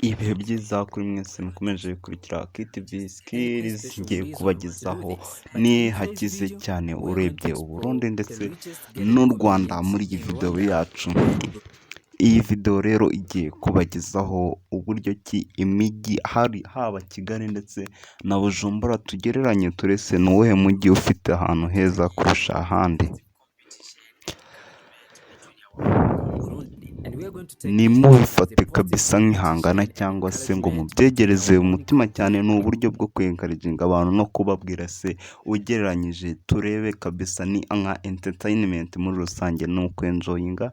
Ibihe byiza kuri mwese mukomeje gukurikira KTV Skills, ngiye kubagezaho ni hakize cyane urebye Uburundi ndetse n'u Rwanda muri iyi video yacu. Iyi video rero igiye kubagezaho uburyo ki imijyi hari haba Kigali ndetse na Bujumbura tugereranye turese ni uwuhe mujyi ufite ahantu heza kurusha ahandi. Ntimubifate kabisa nk'ihangana cyangwa se ngo mubyegereze umutima cyane, ni uburyo bwo kwencouraginga abantu no kubabwira se ugereranyije turebe kabisa ni nka entertainment muri rusange, ni ukwenjoyinga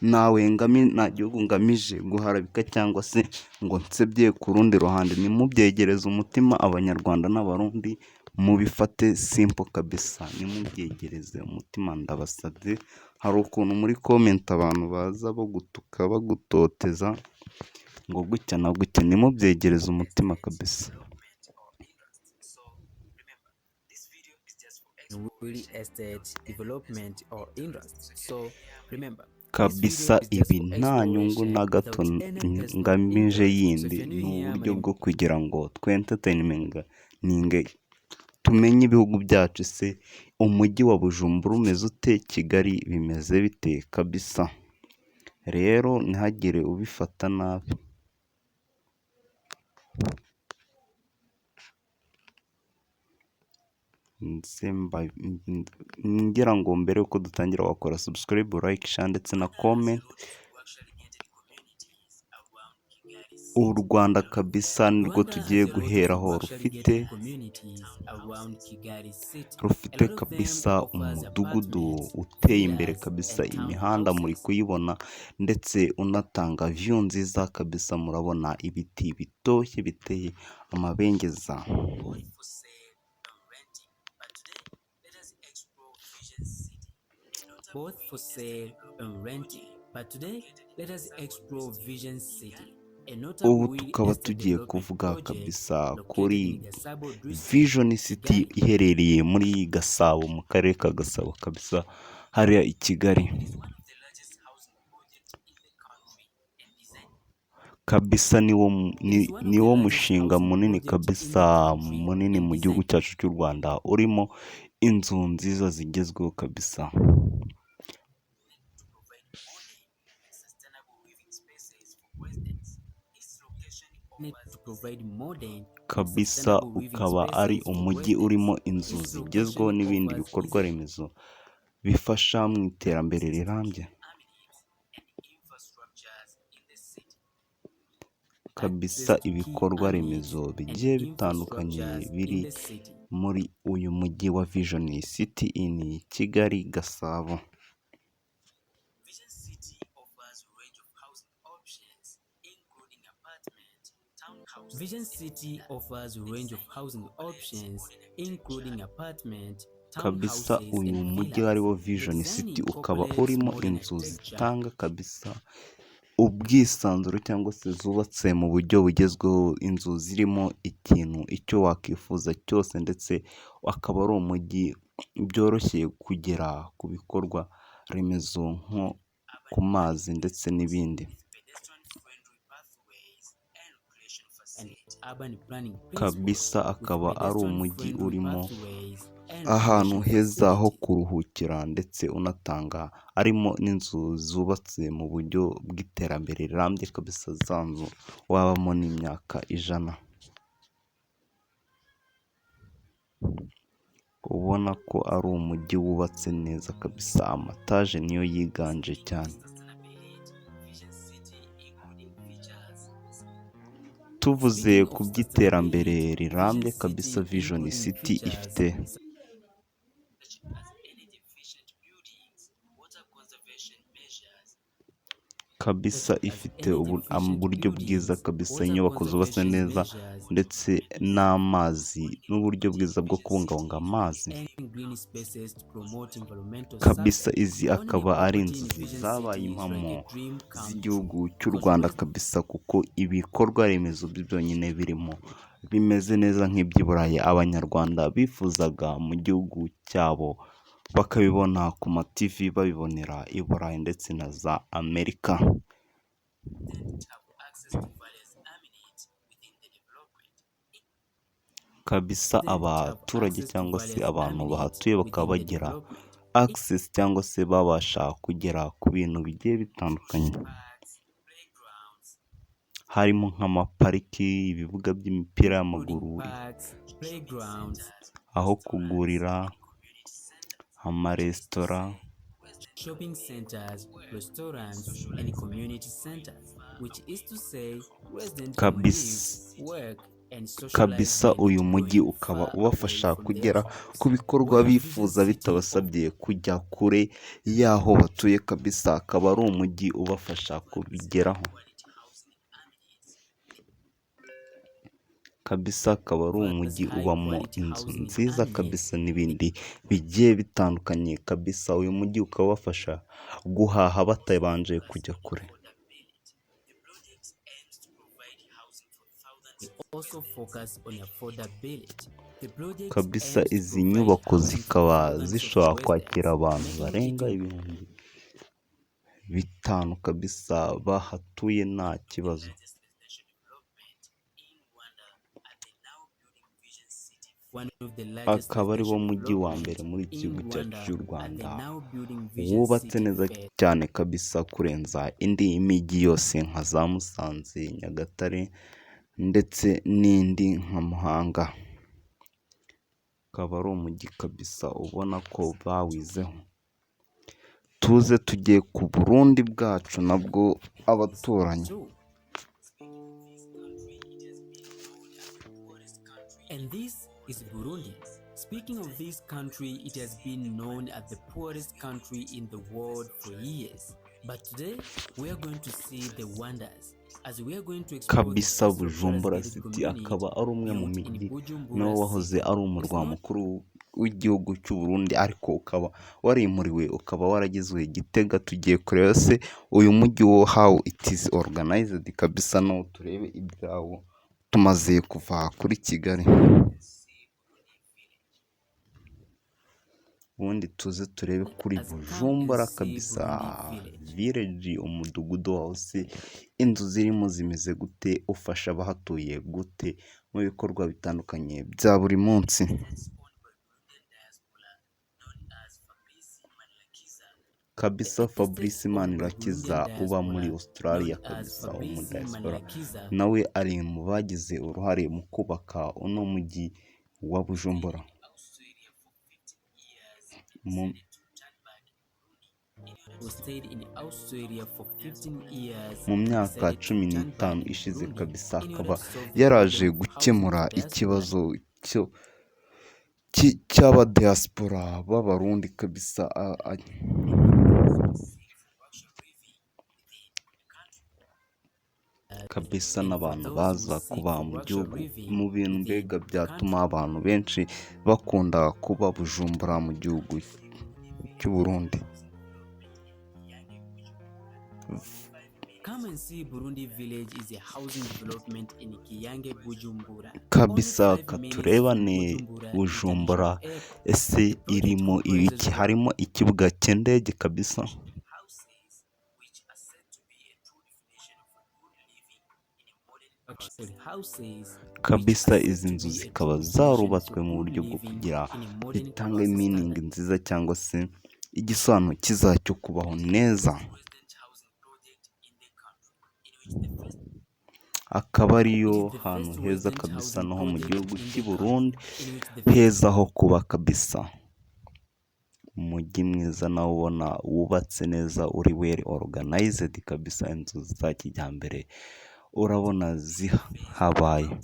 ntawe nta gihugu ngamije guharabika cyangwa se ngo nsebye ku rundi ruhande, ntimubyegereze umutima Abanyarwanda n'Abarundi mubifate simple kabisa, ntimubyegereze umutima ndabasabye. Hari ukuntu muri comment abantu baza bagutuka bagutoteza ngo gutya na gutya, ntimubyegereze umutima kabisa. Kabisa ibi nta nyungu na gato ngamije yindi, ni uburyo bwo kugira ngo twentertaininge tumenye ibihugu byacu se umujyi wa Bujumbura umeze ute, Kigali bimeze bite kabisa. Rero ntihagire ubifata nabi. Ngira ngo mbere yuko dutangira wakora subscribe, like, share ndetse na comment. U Rwanda kabisa nirwo tugiye guheraho, rufite kabisa umudugudu uteye imbere kabisa, imihanda muri kuyibona ndetse unatanga view nziza kabisa, murabona ibiti bitoshye biteye amabengeza. Both for sale and renting. But today, let us explore Vision City. Ubu tukaba tugiye kuvuga kabisa kuri Vision City iherereye muri Gasabo, mu karere ka Gasabo kabisa, hariya i Kigali. Kabisa niwo mushinga munini kabisa munini mu gihugu cyacu cy'u Rwanda, urimo inzu nziza zigezweho kabisa. Kabisa ukaba ari umujyi urimo inzu zigezweho n'ibindi bikorwa remezo bifasha mu iterambere rirambye. Kabisa ibikorwa remezo bigiye bitandukanye biri muri uyu mujyi wa Vision City in Kigali Gasabo. Vision City offers a range of housing options, including apartment, Kabisa townhouses, uyu and mujyi villas. ariwo The Vision design City ukaba incorporates urimo modern inzu architecture zitanga kabisa ubwisanzure cyangwa se zubatse mu buryo bugezweho, inzu zirimo ikintu icyo wakwifuza cyose ndetse akaba ari umujyi byoroshye kugera ku bikorwa remezo nko ku mazi ndetse n'ibindi. Kabisa akaba ari umujyi urimo ahantu heza ho kuruhukira ndetse unatanga harimo n'inzu zubatse mu buryo bw'iterambere rirambye kabisa, za nzu wabamo n'imyaka 100. Ubona ko ari umujyi wubatse neza kabisa, amataje niyo yiganje cyane. Tuvuze ku by'iterambere rirambye kabisa, Vision City ifite kabisa ifite uburyo bwiza kabisa, inyubako zubatse neza ndetse n'amazi n'uburyo bwiza bwo kubungabunga amazi. Kabisa izi akaba ari inzozi zabaye impamo z'igihugu cy'u Rwanda kabisa, kuko ibikorwa remezo byo byonyine birimo bimeze neza nk'iby'i Burayi Abanyarwanda bifuzaga mu gihugu cyabo, bakabibona ku ma TV babibonera i Burayi ndetse na za Amerika. Kabisa abaturage cyangwa se abantu bahatuye bakaba bagira access cyangwa se babasha kugera ku bintu bigiye bitandukanye, harimo nk'amapariki, ibibuga by'imipira y'amaguru, aho kugurira, amaresitora. Shopping centers, restaurants, and community centers, which is to say, residents can live, work, Kabisa uyu mujyi ukaba ubafasha kugera ku bikorwa bifuza bitabasabye kujya kure y'aho batuye, kabisa akaba ari umujyi ubafasha kubigeraho. Kabisa akaba ari umujyi ubamo inzu nziza kabisa n'ibindi bigiye bitandukanye kabisa, uyu mujyi ukaba ubafasha guhaha batabanje kujya kure. Kabisa izi nyubako zikaba zishobora kwakira abantu barenga 5000 kabisa bahatuye nta kibazo. Akaba ari wo mujyi wa mbere muri iki gihugu cyacu cy'u Rwanda wubatse neza cyane kabisa kurenza indi mijyi yose nka za Musanze, Nyagatare ndetse n'indi nka Muhanga. Akaba ari umujyi kabisa ubona ko bawizeho. Tuze tujye ku Burundi bwacu nabwo abaturanyi. And this is Burundi. Speaking of this country, it has been known as the poorest country in the world for years. But today, we are going to see the wonders as we are going to explore the Kabisa first luxurious Bujumbura gated City community akaba ari umwe mu built in mijyi Bujumbura nawo wahoze City. ari It's umurwa not mukuru w'igihugu cy'u Burundi ariko ukaba warimuriwe ukaba waragizwe Gitega. Tugiye kureba se uyu mujyi wo how it is organized kabisa nawo turebe ibyawo tumaze kuva kuri Kigali. Ubundi tuze turebe kuri as come and Bujumbura see kabisa Burundi village. Village, umudugudu wawo se inzu zirimo zimeze gute, ufasha abahatuye gute mu bikorwa bitandukanye bya buri munsi. Kabisa The estate Fabrice owned by Manirakiza Burundian uba muri diaspora Australia known as kabisa wo mu Fabrice diaspora Manirakiza nawe ari mu bagize uruhare mu kubaka uno mujyi wa Bujumbura. Mu who stayed in Australia for 15 years mu myaka decided to cumi return back n'itanu in ishize Burundi kabisa in order akaba to solve the yaraje problem of housing gukemura for diaspora. ikibazo cy'abadiaspora b'Abarundi kabisa kabisa And for n'abantu those who baza seek kuba for mu luxury gihugu living mu bintu within mbega the byatuma country. abantu benshi bakunda kuba Bujumbura mu gihugu cy'u Burundi. Come and see Burundi village is a housing development in Kiyange, Bujumbura. Only Kabisa 5 minutes from katurebane Bujumbura Bujumbura International Airport. ese The project irimo comprises ibiki, harimo ikibuga cy'indege kabisa. luxury houses which are Kabisa said izi to nzu be a zikaba true definition zarubatswe for mu good buryo bwo living kugira in a modern bitange class meaning standard. nziza cyangwa se igisobanuro cyiza cyo kubaho neza. Akaba It ariyo is the hantu first heza resident kabisa housing naho mu project gihugu in cy'i the Burundi country in which the heza ho kuba kabisa. Umujyi mwiza nawo ubona wubatse neza uri well organized kabisa, inzu za kijyambere urabona zihabaye.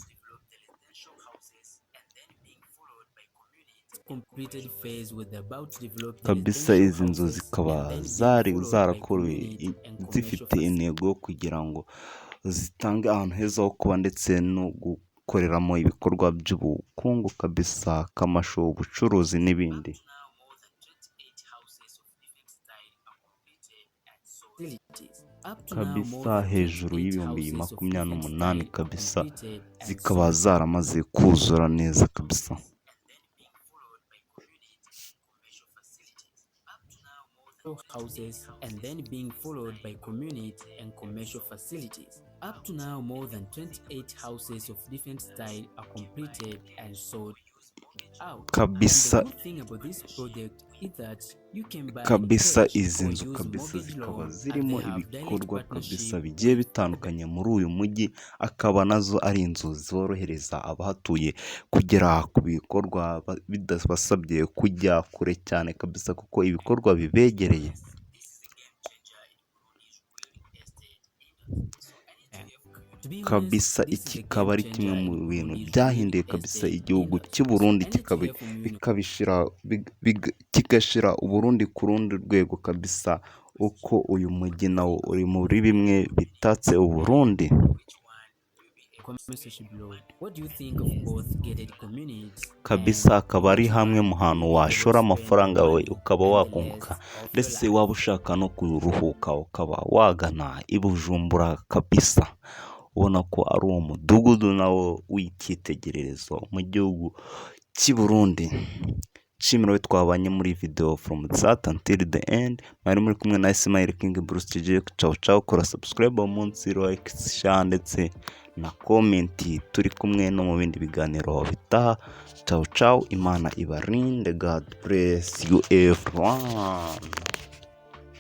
Completed phase with about to develop the Kabisa residential izi nzu houses zikaba and then being zari followed by zarakorewe community and commercial zifite facilities. intego yo kugira ngo zitange ahantu heza ho kuba ndetse no gukoreramo ibikorwa by'ubukungu kabisa, kamasho, ubucuruzi n'ibindi. Up to now, more Kabisa than hejuru 28 y'ibihumbi houses of makumyabiri different n'umunani style are kabisa completed and zikaba sold. zaramaze kuzura neza kabisa. Houses and then being followed by community and commercial facilities. Up to now, more than 28 houses of different style are completed and sold out. Kabisa. And the good thing about this project is that you can buy Kabisa cash izi or nzu use kabisa mortgage zikaba loan, as zirimo they have direct ibikorwa kabisa partnership bigiye bitandukanye muri uyu mujyi, akaba nazo ari inzu zorohereza abahatuye kugera ku bikorwa bidabasabye kujya kure cyane kabisa, kuko ibikorwa bibegereye. Kabisa iki kikaba ari kimwe mu bintu byahinduye kabisa igihugu cy'u Burundi, kigashyira u Burundi ku rundi rwego kabisa, uko uyu mujyi nawo uri muri bimwe bitatse u Burundi. Comment section below. What do you think of both gated communities Kabisa and akaba ari which hamwe one mu hantu will you washora spend amafaranga yawe money ukaba and the wakunguka, less of your ndetse life? waba ushaka no kuruhuka ukaba wagana i Bujumbura kabisa, ubona ko ari uwo mudugudu nawo w'icyitegererezo mu gihugu cy'i Burundi. Nshimira wowe twabanye muri video from the start until the end. Mwari muri kumwe na Ismail King Bruce TJ. Ciao ciao, kora subscribe munsi, like, share ndetse na comment. Turi kumwe no mu bindi biganiro bitaha. Ciao ciao, Imana ibarinde. God bless you everyone.